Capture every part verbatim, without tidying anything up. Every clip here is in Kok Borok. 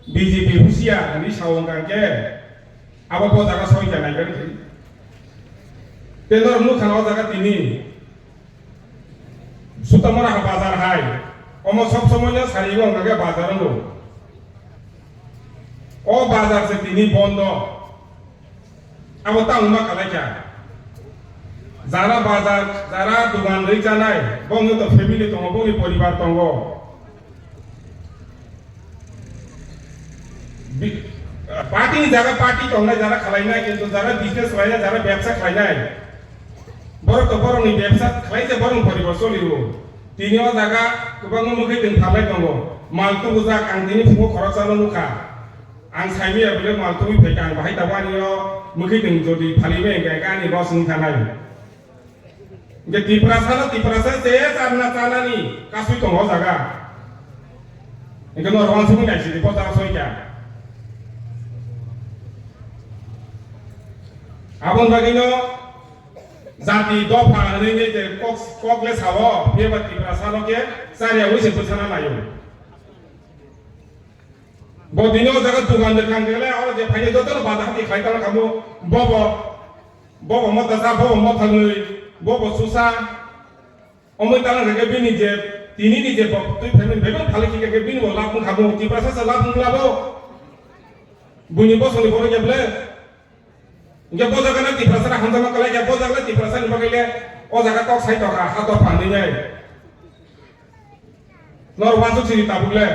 B J P husia hinwi sao wngkha khe abo bo jaga soi kha naibar khe. Tei norok nukha o jaga tini Sutamora ha bazar hai. Omo sob somoi no sari wngkha khe bazar wngo. O bazar se tini bondo. Abo tamo ma kalaikha. Jara bazar, jara dogan rwi chanai, bongni to family tongo, bongni poribar tongo. Bi-, party ni jaga party tongnai, jara khalainai, kintu jara business khlainai, jara bebsa khlainai. Borok to borokni bebsa khlai se borokni poribar solio. Tini o jaga kwbangma mwkhwitwng phalai tongo. Mal tubujak ang tini phungo khoroksano nukha. Ang saimaya bole mal tubui phaikha, ang bahai tabuk ani o mwkhwitwng jodi phalwi bai hwnkhe ani loss wngwi thanai. Hwnkhe Tiprasa no Tiprasa je charna chanani kasui tongo o jaga. Hwnkhe no rwang sumui naisidi bo jaga soikha. Aboni bagwino jati dopha hwnwi je kok, kok le sao, phiya ba Tiprasa no khe chariyaui se bwsana naio. Bo tini o jaga dogan de kang gele, oro je phaide joto no bada hati khai tang kamo, bobo, bobo mota sa, bobo mota nui, bobo susa. Omoi tang khe bini je, tini ni je bo, tui phaimani bebak phali khe bini bo lab wng kamo, Tiprasa se lab wng labo. Buini bosoni borok ya ble. Hingke bo jaga no Tiprasa hamjakma kwlai khe, bo jaga no Tiprasa ni bagwi le o jaga kok sai tongkha, ha tongkha hinwi nai. Norok wansuk sini tabuk le.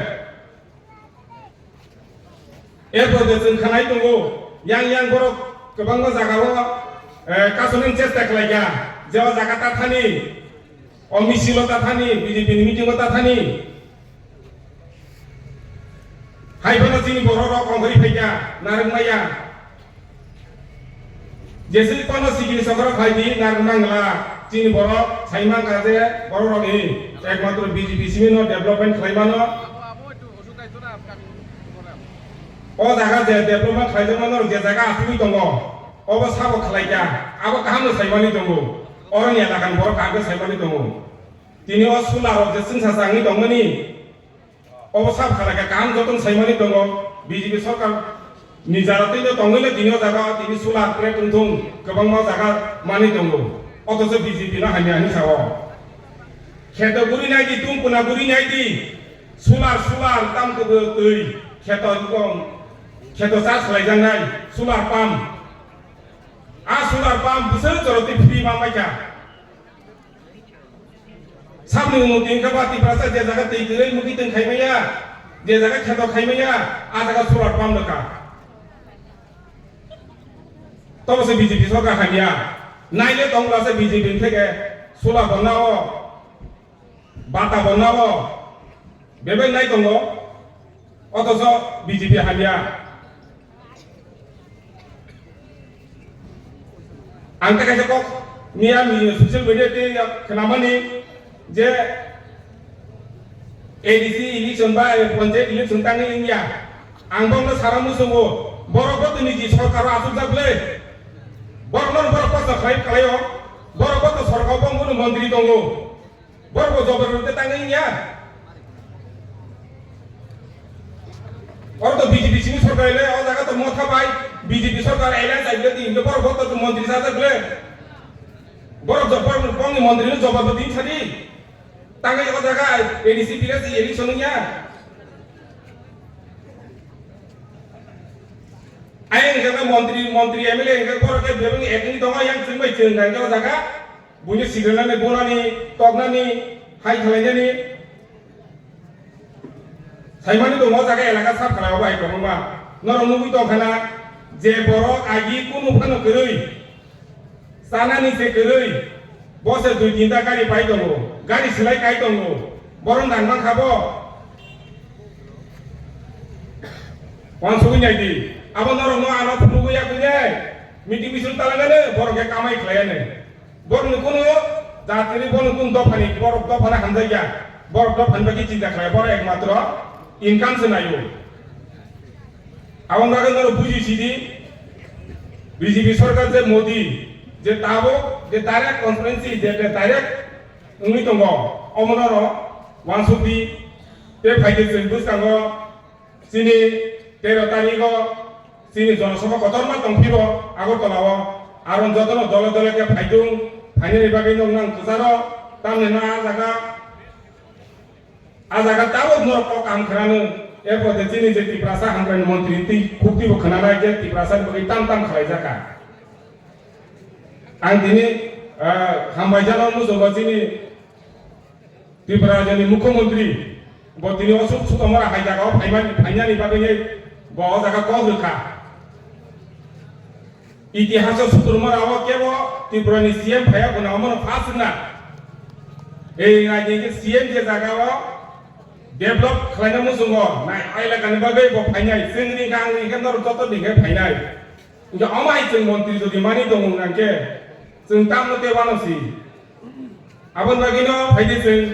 Erpor je chwng khanai tongo, yang yang borok kwbangma jaga o, eh, kasonani chesta khlai kha, je o jaga ta thani, o misil o ta thani, B J P ni meeting o ta thani. Hai phano chini borok rok kongkhori phaikha, narwk maya. Jeswk phano sikiri sokro khlai di, narwk nangla. Chini borok sai mankha je borok rok ni ekmatro B J P simi no development khlai mano. O jaga je development khlai mano, je jaga asugwi tongo, obo sabo khlai kha, abo kaham no sai mani tongo. Oroni elaka ni borok kaham khe sai mani tongo. Tini o solar rok je chwngsa changwi tongmani, obo sab khala khe kaham jotono saimani tongo, B J P sorkar ni jara twi no tongwi le tini o jaga o tini solar plant wngthung kwbangma jaga manwi tongo, othocho B J P no hamya hinwi sao. Kheto guri nai di, tungkuna guri nai di, solar, solar tam kwbwi twi kheto, kheto charge khlaijaknai solar pump. A solar pump bwswk jora twi free ma maikha. Sabni uno tin kha ba Tiprasa je jaga twi kwrwi mugi tong khai maya, je jaga kheto khai maya, a jaga solar pump rwkha. Tobo se B J P sorkar hamya. Naile tongla se B J P ni theke solar bo nao, bata bo nao, bebak nai tongo. Othocho B J P hamya. Ang ta kaisa kok miya mi social media twi khnamani je A D C election ba panchayat election tangwi wngya. Ang bokno sara muchungo, borok bo tini ji sorkaro achukjak le. Borokno borok kosto khlai khlaio. Borok bo to sorkar bo montri tongo. Borok bo jobor rwte tangwi wngya. Oro to B J P simi sorkar le, o jaga to Motha bai B J P sorkar alliance aile di, borok bo to montri sajak le. Borok jobor bongni montri no jobor bo din sadi. Tangwi o jaga A D C village election wngya. Ayang jaga montri, montri M L A hingke borok ke bebeng acting tongo, yang chwng bai chwng nai o jaga. Buini sigalnani, bonani, toknani, hai khalainani. Saimani tongo o jaga elaka sab khalai o bai kwbangma. Norok nugwi tongkha na je borok agi kunu phano kwrwi, chanani se kwrwi, bo se dui tinta gari pai tongo, gari silai kai tongo, borok nang mankha bo. Wansugwi nai di, abo norokno ano phunugwi ya kwnai, meeting misil talangani, borok khe kamai khlaiani. Borokni kunu jatini, borokni kunu dophani, borok dophani hamjakya. Borok dophani bagwi chinta khlai, borok ekmatro income se naio. Aboni bagwi norok buji sidi, B J P sorkar je Modi, je tabuk, je direct constituency, je, je direct wngwi tongo, omo norok wansukdi, tei phaikhe chwng bwskango Chini tero tarikh o chini jonosabha kotorma tongphibo Agartala o, aro jotono dole dole khe phaitung, phainani bagwi nwng nang kwcharo, tamni no a jaga, a jaga tabuk norok kok kaham khwnanw, erpor de chini je Tiprasa hamkrai montri twi khukti bo khwnanai je Tiprasa ni bagwi tam tam khlaijakha. Ang tini, ah, hambai jano muchungo chini Tripura rajyoni mukhyamantri bo tini o suk sutomora hai jagao phaimani, phainani bagwi bo o jaga kok rwkha. Itihaso suturmora o kebo Tripurani C M phaiya guna omono first wngna. Ei rajyoni C M je jagao develop khlaina muchungo nai o elakani bagwi bo phainai, chwngni khe ang ni khe norok joto ni khe phainai. Hingke omo hai chwng montri jodi mani tongo hwnka hwnkhe chwng tamno tei wano si. Aboni bagwino phaidi chwng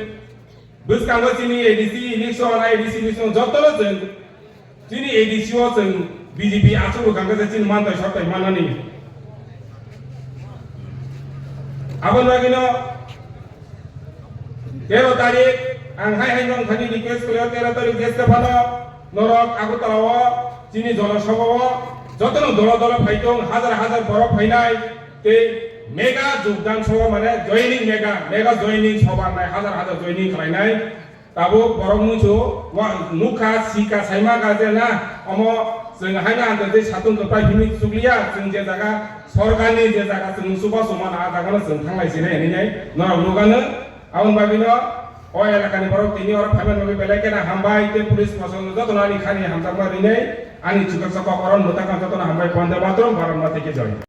bwskango chini A D C election, A D C election jotono chwng chini A D C o chwng B J P achuk rwkha hwnkhe chini mantai sotai manani. Aboni bagwino tero tarik ang hai hai nong thani request khlaio, tero tarik jeske phano norok Agartala o chini jonosabha o jotono dolo dolo phai tong, hajar hajar borok phainai tei mega jogdan sabha mane joining mega, mega joining sabha nai hajar hajar joining khlainai. Tabuk borok muichu wa nukha sika saima ga je na omo chwng haino ang tei satung kwplai himwi chukliya, chwng je jaga sorkarni je jaga chwng chubachu mano a jagano chwng thanglai sinai hinwi norok nukano. Aboni bagwino o elakani borok tini oro phaimani bagwi belai kheno hambai tei police proshasonno jotono ani khani hamjakma rinai ani chukaksa kok oro mwtakna jotono hambai. Bonde Mataram, Bharat Mata ki Jai.